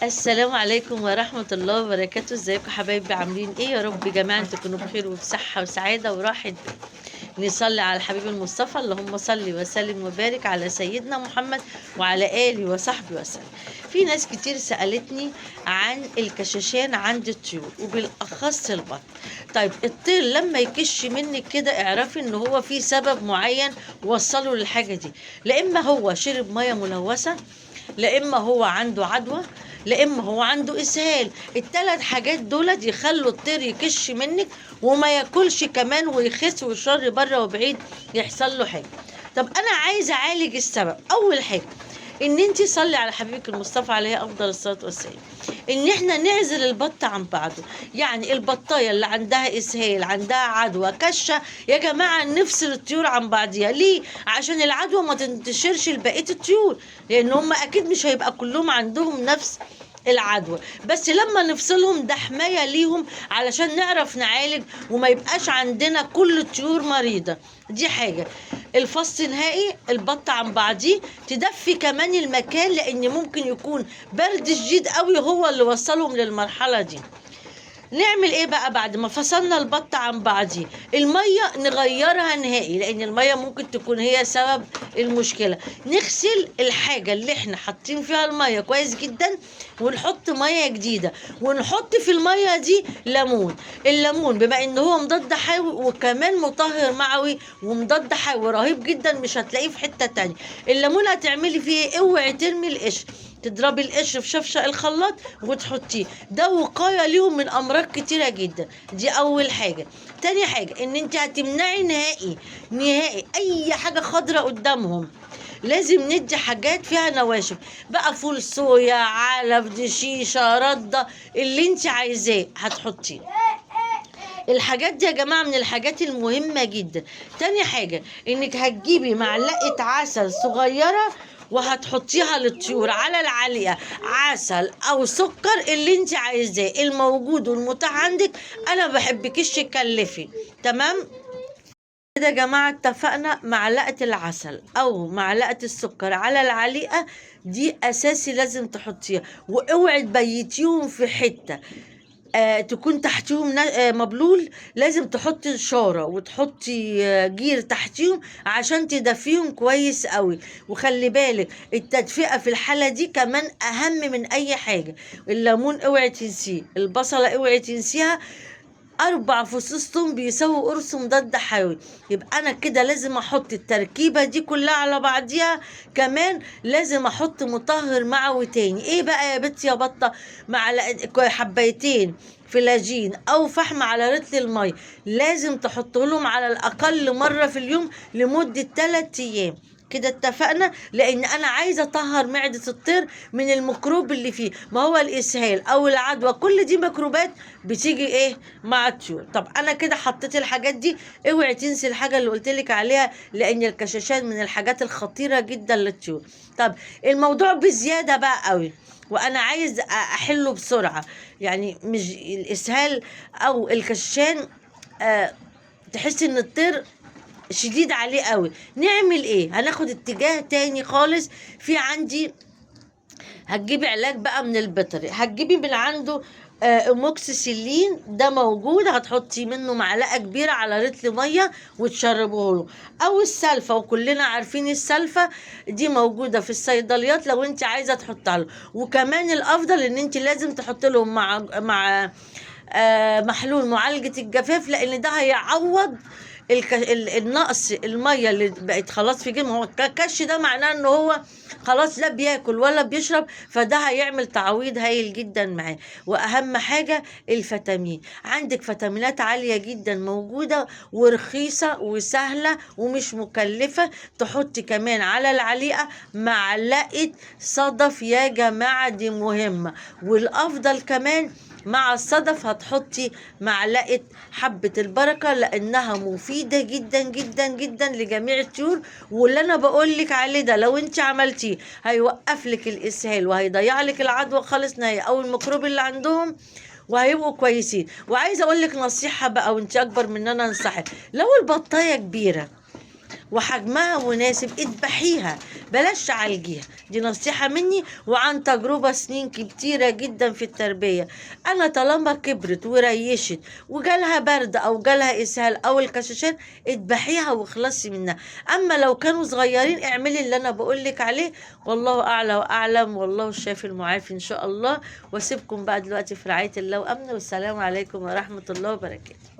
السلام عليكم ورحمة الله وبركاته. ازيكم حبايبي؟ عاملين ايه؟ يا رب جميعا تكونوا بخير وبصحة وسعادة وراحة بال. نصلي على الحبيب المصطفى، اللهم صل وسلم وبارك على سيدنا محمد وعلى آله وصحبه وسلم. في ناس كتير سألتني عن الكشاشان عند الطيور وبالأخص البط. طيب الطير لما يكش منك كده اعرفي ان هو في سبب معين وصله للحاجة دي، لا اما هو شرب مية ملوثة، لا اما هو عنده عدوى، لا اما هو عنده اسهال. الثلاث حاجات دولت يخلوا الطير يكش منك وما ياكلش كمان ويخس ويشر بره وبعيد يحصل له حاجة. طب انا عايزه اعالج السبب. اول حاجة ان انت صلي على حبيبك المصطفى عليه افضل الصلاة والسلام، ان احنا نعزل البط عن بعضه. يعني البطايه اللي عندها اسهال، عندها عدوى، كشه، يا جماعة نفصل الطيور عن بعضيها. ليه؟ عشان العدوى ما تنتشرش لبقية الطيور، لان هم اكيد مش هيبقى كلهم عندهم نفس العدوى. بس لما نفصلهم ده حماية ليهم علشان نعرف نعالج وما يبقاش عندنا كل الطيور مريضه. دي حاجة. الفصل نهائي البط عن بعضيه، تدفي كمان المكان لان ممكن يكون برد شديد قوي هو اللي وصلهم للمرحلة دي. نعمل ايه بقى بعد ما فصلنا البط عن بعضيه؟ المية نغيرها نهائي لان المية ممكن تكون هي سبب المشكلة. نغسل الحاجة اللي احنا حاطين فيها المية كويس جدا ونحط مية جديدة، ونحط في المية دي ليمون. الليمون بما ان هو مضاد حيوي وكمان مطهر معوي ومضاد حيوي رهيب جدا، مش هتلاقيه في حتة تانية. الليمون هتعملي فيه ايه؟ اوعي ترمي القشر، تضربي القشر في شفشق الخلاط وتحطيه، ده وقاية ليهم من امراض كتيرة جدا. دي اول حاجة. تاني حاجة ان انت هتمنعي نهائي نهائي اي حاجة خضراء قدامهم. لازم ندي حاجات فيها نواشف بقى، فول صويا، علف، دشيشه، رده، اللي انت عايزاه هتحطيه. الحاجات دي يا جماعة من الحاجات المهمة جدا. تاني حاجة انك هتجيبي معلقه عسل صغيرة وهتحطيها للطيور على العليقه، عسل او سكر اللي انت عايزاه، الموجود والمتاح عندك. انا ما بحبكيش تكلفي. تمام كده يا جماعة؟ اتفقنا. معلقه العسل او معلقه السكر على العليقه دي اساسي لازم تحطيها، واوعي تبيتيهم في حتة تكون تحتيهم مبلول. لازم تحطي شارة وتحطي جير تحتيهم عشان تدفيهم كويس قوي. وخلي بالك التدفئة في الحالة دي كمان أهم من أي حاجة. الليمون اوعي تنسيه، البصلة اوعي تنسيها. 4 فصوص توم بيساوي قرص مضاد حيوي. يبقى انا كده لازم احط التركيبة دي كلها على بعضيها. كمان لازم احط مطهر معوي تاني. ايه بقى يا بنتي يا بطه؟ معلقه حبايتين فلاجين او فحم على رتل المية، لازم تحط لهم على الاقل مرة في اليوم لمدة 3 ايام. كده اتفقنا؟ لان انا عايزه اطهر معده الطير من الميكروب اللي فيه، ما هو الاسهال او العدوى كل دي ميكروبات بتيجي ايه مع الطيور. طب انا كده حطيت الحاجات دي. اوعي تنسي الحاجة اللي قلت لك عليها، لان الكشاشان من الحاجات الخطيرة جدا للطيور. طب الموضوع بزيادة بقى قوي وانا عايز احله بسرعة، يعني مش الاسهال او الكشاشان تحس ان الطير شديد عليه قوي. نعمل ايه؟ هناخد اتجاه تاني خالص. في عندي هتجيبي علاج بقى من البيطري، هتجيبي من عنده اموكسيسيلين، ده موجود، هتحطي منه معلقه كبيرة على رتل مية وتشربوه له. او السلفه، وكلنا عارفين السلفه دي موجودة في الصيدليات لو انت عايزه تحطها له. وكمان الافضل ان انت لازم تحط لهم مع محلول معالجة الجفاف، لان ده هيعوض النقص المية اللي بقت خلاص في جسمه. هو الكش ده معناه ان هو خلاص لا بياكل ولا بيشرب، فده هيعمل تعويض هايل جدا معاه. واهم حاجة الفيتامين، عندك فيتامينات عالية جدا موجودة ورخيصه وسهلة ومش مكلفة. تحطي كمان على العليقه معلقه صدف يا جماعة، دي مهمة. والافضل كمان مع الصدف هتحطي معلقة حبة البركة، لأنها مفيدة جدا جدا جدا لجميع الطيور. واللي أنا بقولك عليه ده لو انت عملتيه هيوقف لك الإسهال وهيضيع لك العدوى خالص نهائي أو الميكروب اللي عندهم، وهيبقوا كويسين. وعايزة أقولك نصيحة بقى، وانت أكبر من أنا أنصحك، لو البطاية كبيرة وحجمها مناسب اذبحيها، بلاش تعالجيها. دي نصيحة مني وعن تجربة سنين كتيرة جدا في التربية. انا طالما كبرت وريشت وجالها برد او جالها اسهال او الكشاشات اذبحيها واخلصي منها. اما لو كانوا صغيرين اعملي اللي انا بقولك عليه، والله اعلى واعلم، والله الشافي المعافي ان شاء الله. واسيبكم بقى دلوقتي في رعاية الله وامنه، والسلام عليكم ورحمة الله وبركاته.